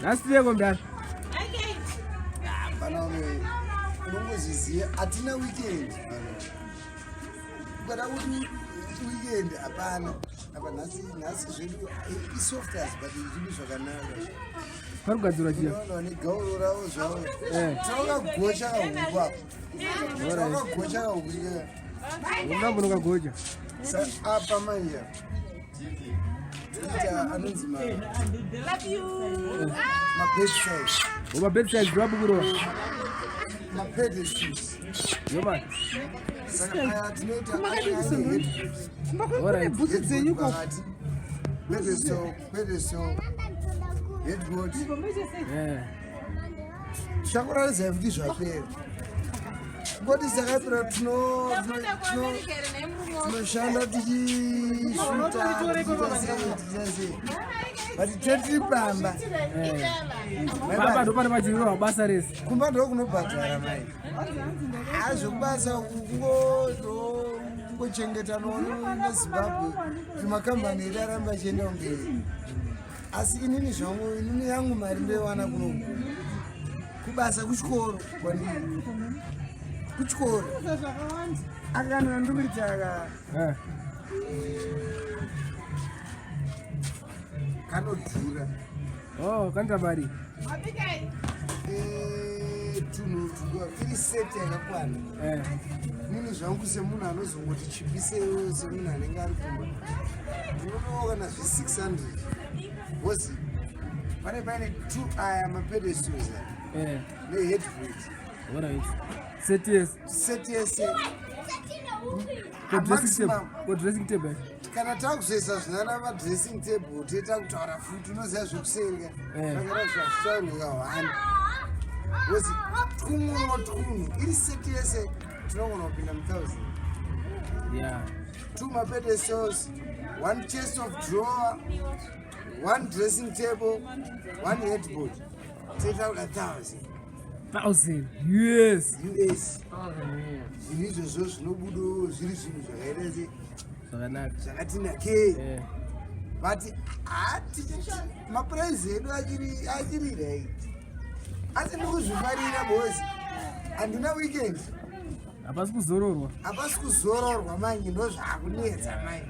Nhasi tireko mdara. Pana unongozviziva hatina weekend. Ukada kuti weekend hapana. Apa nhasi nhasi zvedu isofters but zvinhu zvakanaka. Pari kugadzirwa chiya. Unoona vane gauro ravo zvavo. Eh. Takagocha kahuku apa. Takagocha kahuku. Unambonokagocha. Apa manje. Toita anonzi ma ma bedside. Uma bedside ndwabukurova. Ma pedestals. Yoma. Saka aya tinoita Kumba kune bhutsu dzenyu ko. Pedestal, pedestal. Headboard. Yeah. Tichakuratidzai futi zvapera. Ngoti sakapera tinoshanda tichishuta tichiita but tetiri pamba. Pamba ndopane pachirova basa rese. Kumba ndokunobhadhara mai. Hazvekubasa kungochengeta neZimbabwe kuti makambani edu aramba achienda kumberi. Asi inini zvangu inini yangu mari ndoiwana kuno kubasa kuchikoro kwandiri kuchikoro akanona ndikuita aka Eh. kanodhura. Oh, kanoita mari. Eh, tunhu tuduwa iri seti yakakwana. Eh. Nini zvangu semunhu anozongoti chipisewo semunhu anenge ari kumba ndinotowo kana zve 600 because pane paine two aya mapedestals aya Eh. neheadboard. Alright. Set yes. Set yese. Ko dressing table. Ko dressing table. Kana takuzoisa zvinana madressing table toita kutaura futi unoziva zvekusenga Eh. zvakaita zvazvitaurwa hwani because twumwewo twunhu iri seti yese tinogona kupinda muthousand. Yeah. Two mapedestals, one chest of drawer, one dressing table, one headboard, toita kuda 1000. 1000 US. US. Zvinhu izvozvo zvinobudo zviri zvinhu zvakaita se Zvakanaka. Zvakati nakei. Eh. But hati maprice edu achiri right, asi ndikuzvifarira bosi handina weekend. Hapasi kuzororwa. Hapasi kuzororwa manje, ndozvakunetsa manje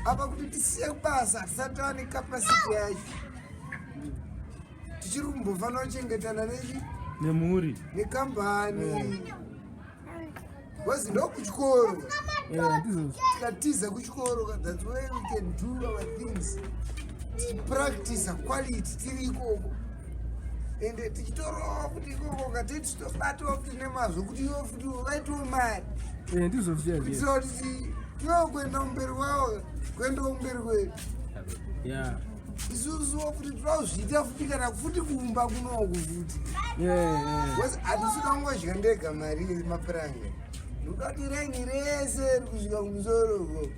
apa kuti tisiye kubasa tisati tava necapacity yacho. Tichiri kumbofanira kuchengetana nechi nemhuri. Nekambani because ndokuchikoro. Eh, ndizvo. Tikatiza kuchikoro, that's where we can do our things, tichipractice quality tiri ikoko ende tichitorowa futi ikoko kate tichitobatawo futi nemazvo kuti ivo futi vaitiwo mari. Eh, ndizvo zviya zviya. Kuitira kuti tivewo kuenda kumberi kwavo, kuendawo kumberi kwedu. Isusuwo futi toda futi kana futi kumba kunoku futi. Because hatisi kungodya ndega mari yemapuranga, ndoda kuti raini rese riri kusvika kumusoro uko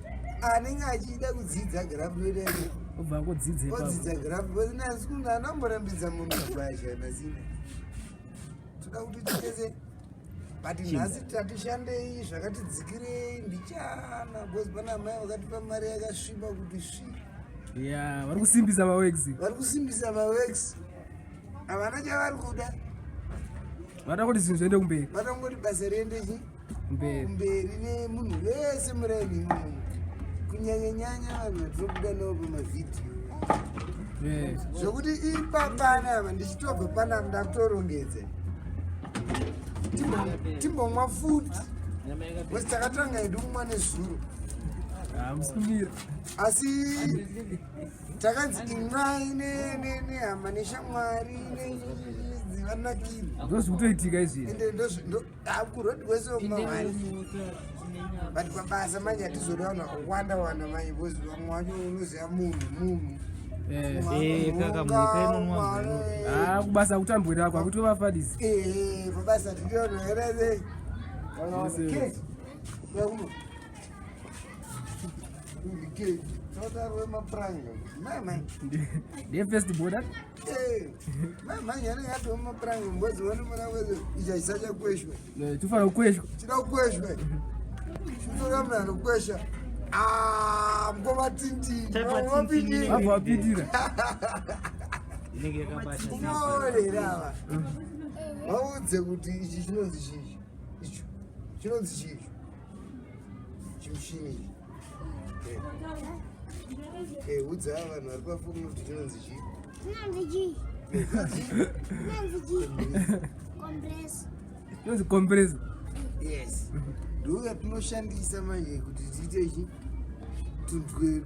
anenge achida kudzidza graft oita Obva angodzidza ipapo. Odzidza graft because nasi kunhu anamborambidza munhu kugwasha nasina toda kuti titese. But nhasi tatishandei zvakatidzikirei mbichana because pana amai vakatipa mari yakasviba kuti svi. Yeah, vari kusimbisa maworks. Vari kusimbisa maworks, havana chavari kuda. Vada kuti zvinhu zviende kumberi. Vatongoti basa riende chi Kumberi. Kumberi nemunhu wese muraini imomo, kunyanyanyanya vanhu vatinobuda navo pamavhidhiyo. Zvokuti ipapanapa ndichitobva panapa ndakutorongedza timbomwa futi because takatanga hedu kumwa nezuro. Ah, musikumira. Asi takanzi imwai nehama neshamwari dzivanakiri. Ndozvikutoitika izvi. Ende kurodi kwese kumahwani, but pabasa manje hatizoda vanhu vakawanda wanda manje because vamwe vacho unoziva munhu. Eh, kaka mhuka inonwa mvura. Ah, kubasa kutambwira kwako kutovafadisi. Eh, pabasa tidi vanhu vakaita Yes. sei totarwe mapuranga mai mai. Ndefirst border. Mai mai yanenge atova mapuranga mbodzi vanomona kweze icha chisachakweshwa. Tofanira kukweshwa. Chida kukweshwa, chitora munhu anokwesha. Ah, mukoma Tintini. Type Tintini. Vabva vapindira. Inenge yakabata sei? Unoorera ava. Vaudze kuti ichi chinonzi chii? Icho. Chinonzi chii? Chimushini ichi. Eh. Eh, udza ava vanhu vari pafoni kuti chinonzi chii? Chinonzi chii? Chinonzi chii? Compressor. Inonzi compressor. Yes. Ndiwo yatinoshandisa manje kuti tiite chi tunhu twedu.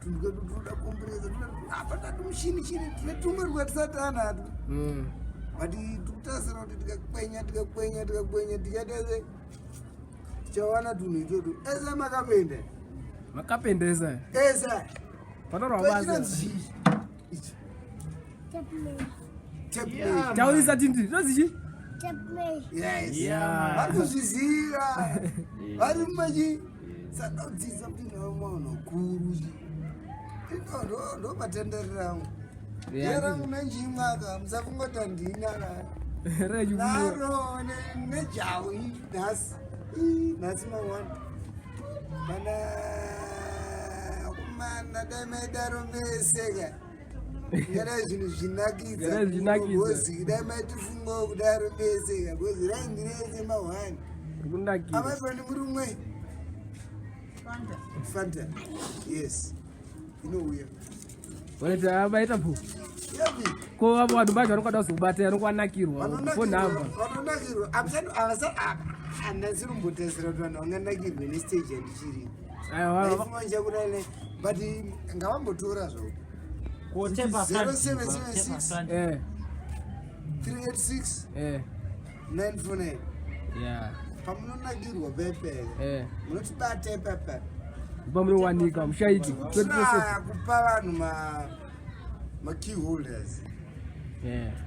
Tunhu twedu tunoda compressor, tunoda apa tati mushini chini tine tumwe rwatisati anatwo. But tikutasira kuti tikakwenya tikakwenya tikakwenya tichaita se tichawana tunhu itoto. Ese makapenda. Makapendesa. Ese. Panorwa basa. Chinonzi chii? Ichi. Tape measure. Tape measure. Taurisa tindi. Inonzi chii? Tape measure. Yes. Yeah. Vari kuzviziva. Vari mumachi. Saka kudzidza kuti ndava kuru. Ndo matenderero angu. Yerangu nenjimwaka musafunga handina Reju. naro nejawu nhasi. Nhasi mangwana. Mana kumana dai maidaro mese ka. Ngadai zvinhu zvinakidza. Ngadai zvinakidza. Because dai maitifungawo kudaro mese ka. Because raindi rese mahwani. Kunakira. Amaifani muri umwe. Fanta. Yes. Inouya. Wanaita vaita bhu. Yapi. Ko vavo vanhu vacho vanokwanisa kuzobata vanokwanakirwa phone number. Vanonakirwa. Handasi rumbotarisira kuti vanhu vanganakirwe nestage yandichiri. Aiwa. Ndaifunga ndichakurane but ngavambotora zvavo. Ko tepa front, 0776. tepa front. 386 949. Pamunonakirwa pepere. Munotibata ipapa. Pamunowanika mushaiti 24/7. Tinoda kupa vanhu ma key holders.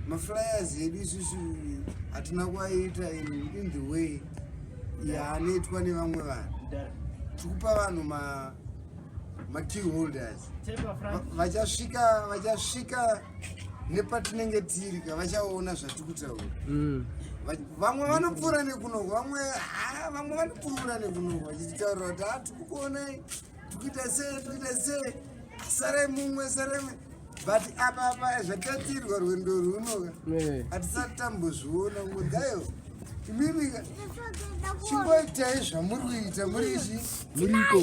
Maflyers edu isusu hatina kuaita in the way yaanoitwa nevamwe vanhu. Tiri kupa vanhu makey holders. Tepa front. Vachasvika nepatinenge tiri ka vachaona zvatiri kutaura. Vamwe vanopfuura nekunoko, vamwe ha, vamwe vanopfuura nekunoko vachitaura kuti ha, tikukuonai, tikuita sei, tikuita sei, sarai mumwe, sarai mumwe. But apa zvatatirwa rwendo runoka hatisati tambozviona. Ngodzayo imimi chimboitai zvamuri kuita muri ichi. Muriko.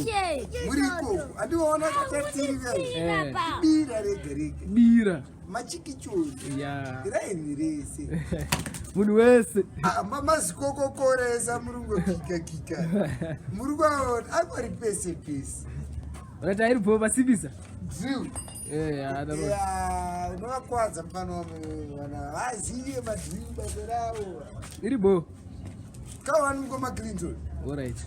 Muri ikoko handiwaona kwatatirika. Bira rega rega. Bira. Machikichori. Raini rese. Munhu wese. Ah, mazikokokoresa muri kungokika kika muri kwaona angori pese pese. Vakaita iripo vasibisa. Drill. Hadarwa. Ya, unovakwadza mufana vana vazive madrill basa ravo. Iripo. Kawani mukoma Clinton. Alright.